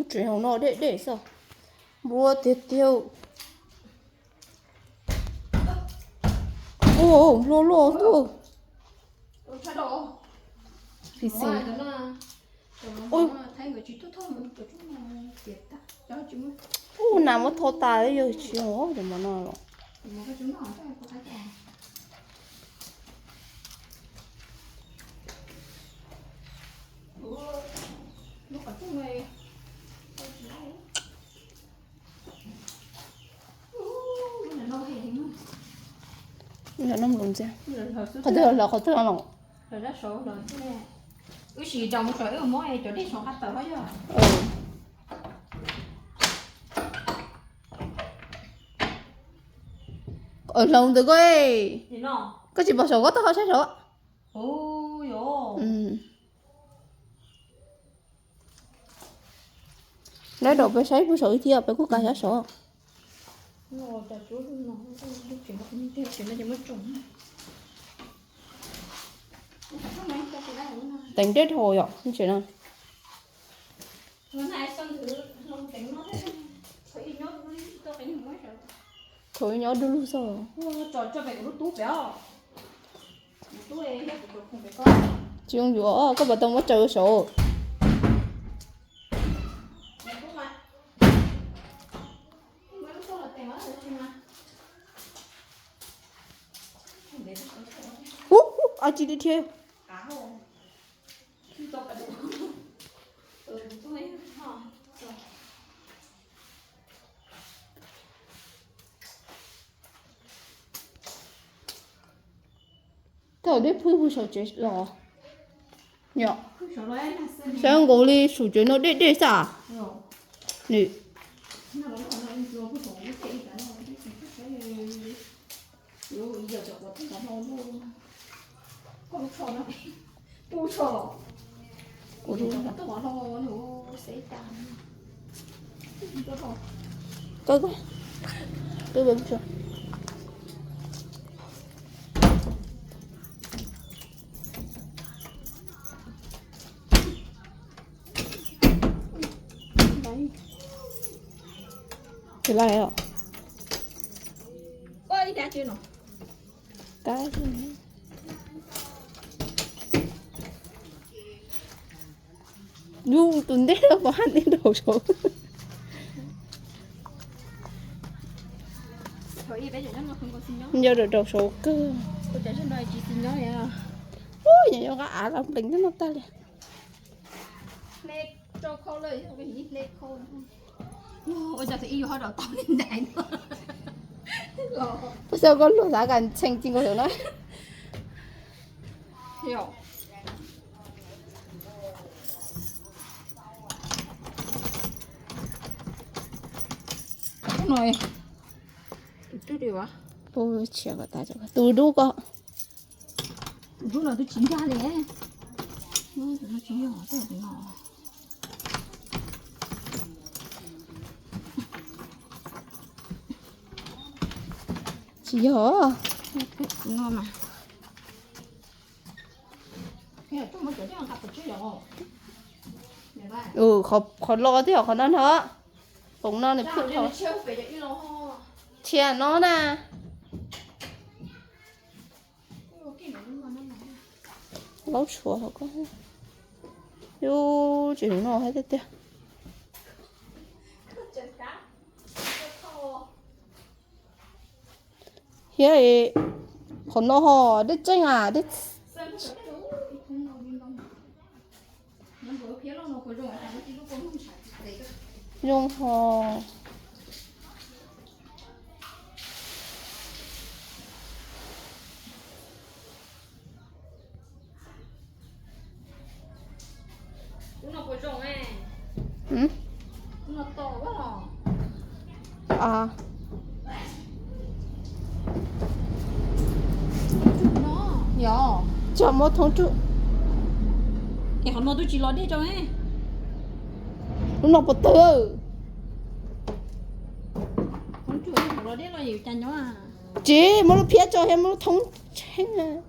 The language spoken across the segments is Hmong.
Tsev hauv no deb deb xwb. Npua tiag tiag. Ua loj loj tuaj. Ua nas muab tho tas yog tsis hov cov mov no los. Qhov twg los qhov twg los? Wb sim rau mus saum wb muab cov dej saum qab tawm ho yog. Hloov ntawd koj, koj tsis pom saum koj tau ho saib saud. Neb rau peb saib puag saum ib thiab peb kuj kav saib saud. Teev deb dhau yom tsev no. Thaum ib nyob du lug xwb. Tsis zoo yuav, koj puas tau muab tsaws saud? Ub, a tsis li thiab. Thaum dej phwj puag saum tsev los yom. Saib nkaus li saum tsev no dej dej xwb. Nws Yus tus ntej no puas haj tseem rau saud? Nco rau rau saud kawg. Ub, yog nyob qab av los nplees nyob no tag li. Puas xav koj luag xav kas ntxhee ci nkaus saum no. Tus dub ko. Tsis yog. Qhov los thiab qhov no no. Poom no nws phwj dhau. Txhia no na. Laub tshuav hauv ko. Yus tsis no hais tiag tiag. Thiab qhov no ho dej tseeb a, dej. Zoo ho. Yog, tsis muab thoob tsuj. Lub no puas tawg? Tsis muab lub phiab tso thiab muab lub thoob tsheej.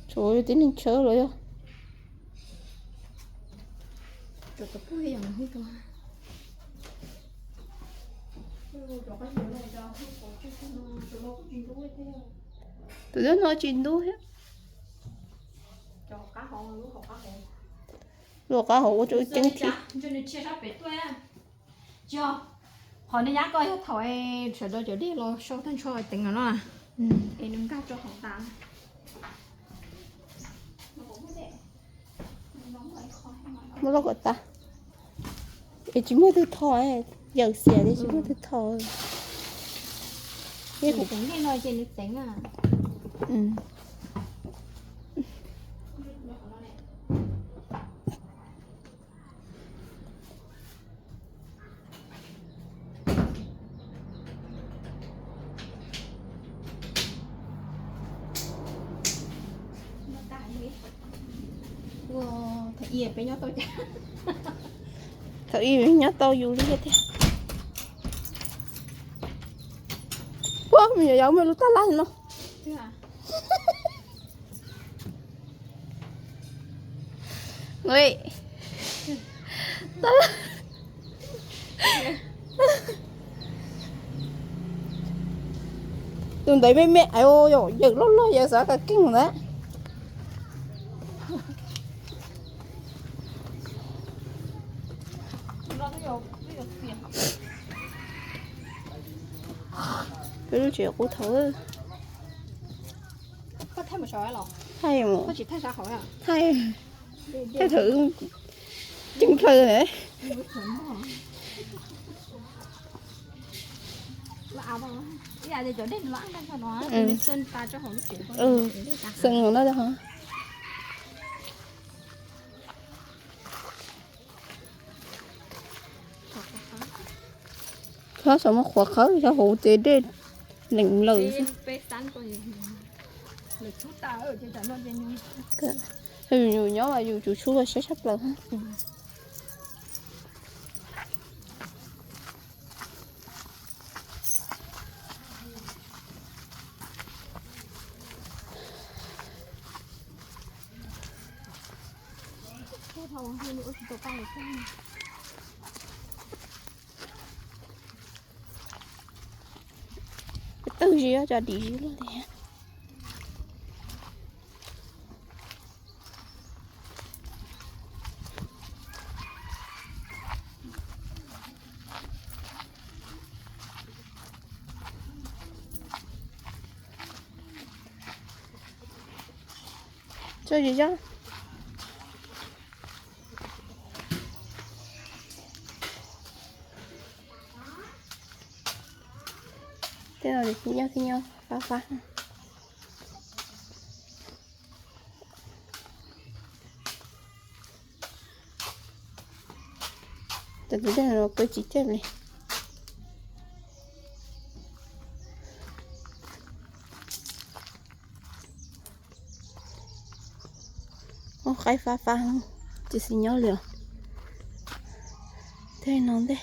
Tshuav tib neeg tshawb los yog. Tus no tsis ntub thiab. Lub qab hauv ua rau ceeb thiab. Qhov nej nyab koj yog thaum sawv daws cov dej los sau tag nrho teev no na, es nws nkag rau hauv tas. Muab loj kom tas. Es tsis muaj twg tho, yawm xiam li tsis muaj twg tho. Teev dej no ces nws teev na. Thaum ub peb nyob tau yus li thiab tiag. Ua me nyuam yaus muaj lub tab laj no. Tus ntawd me me, yawm loj loj yawm xav ka keej ntawd. Peb lub tsev qub thaum thaij mus, thaij thaum ceeb plaws ne. Xeem no ho. Qhov xav muab qhuav qhawv xyov hauv ces dej lees lawm xwb. Yus nyob mas yus tsum tshub siab tshaj plaws. Twg zis cov dim zis luaj li. Tso zis zog. Tej no nyob, tej nyob fab fab. Cov tus dej no pw tsis cawm li. Ua qaib fab fab, tsis xis nyob li os. Tej no ntej.